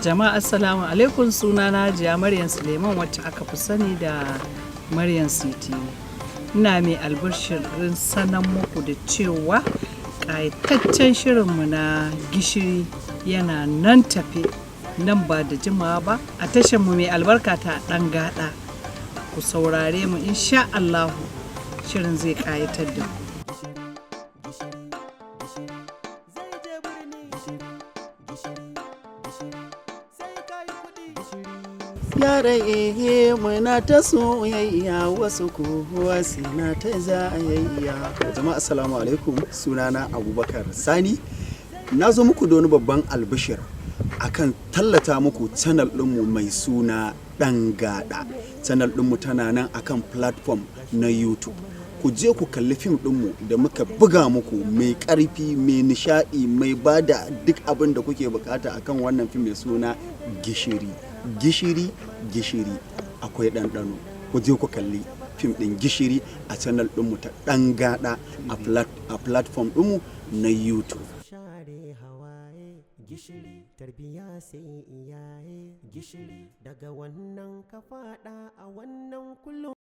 Jama'a, assalamu alaikum. Sunana Hajiya Maryam Suleiman, wacce aka fi sani da Maryam CTV. Ina mai albishirin sanan muku da cewa ƙayataccen shirinmu na Gishiri yana nan tafe nan ba da jimawa ba a mu mai albarka ta Ɗan Gaɗa. Ku saurare mu, insha Allahu shirin zai ƙayatar da ku. Gishiri, gishiri zai je birni. Gishiri, gishiri, gishiri sai kayi kuɗi. Gishiri. Yara, ehe, muna ta soyayya, wasu kuwa suna ta zayayya. Jama'a, assalamu alaikum. Sunana Abubakar Sani. Na zo muku da wani babban albishir akan tallata muku channel ɗinmu mai suna Ɗan Gaɗa. Channel ɗinmu tana nan akan platform na YouTube. Ku je ku kalli fim ɗinmu da muka buga muku, mai ƙarfi, mai nishaɗi, mai bada duk abin da kuke bukata akan wannan fim mai suna Gishiri. Gishiri, gishiri akwai ɗanɗano. Ku je ku kalli fim ɗin Gishiri a channel ɗinmu ta Ɗan Gaɗa a platform ɗinmu na YouTube. Share hawaye, gishiri, tarbiya sai iyaye, gishiri, daga wannan ka fada a wannan kullum.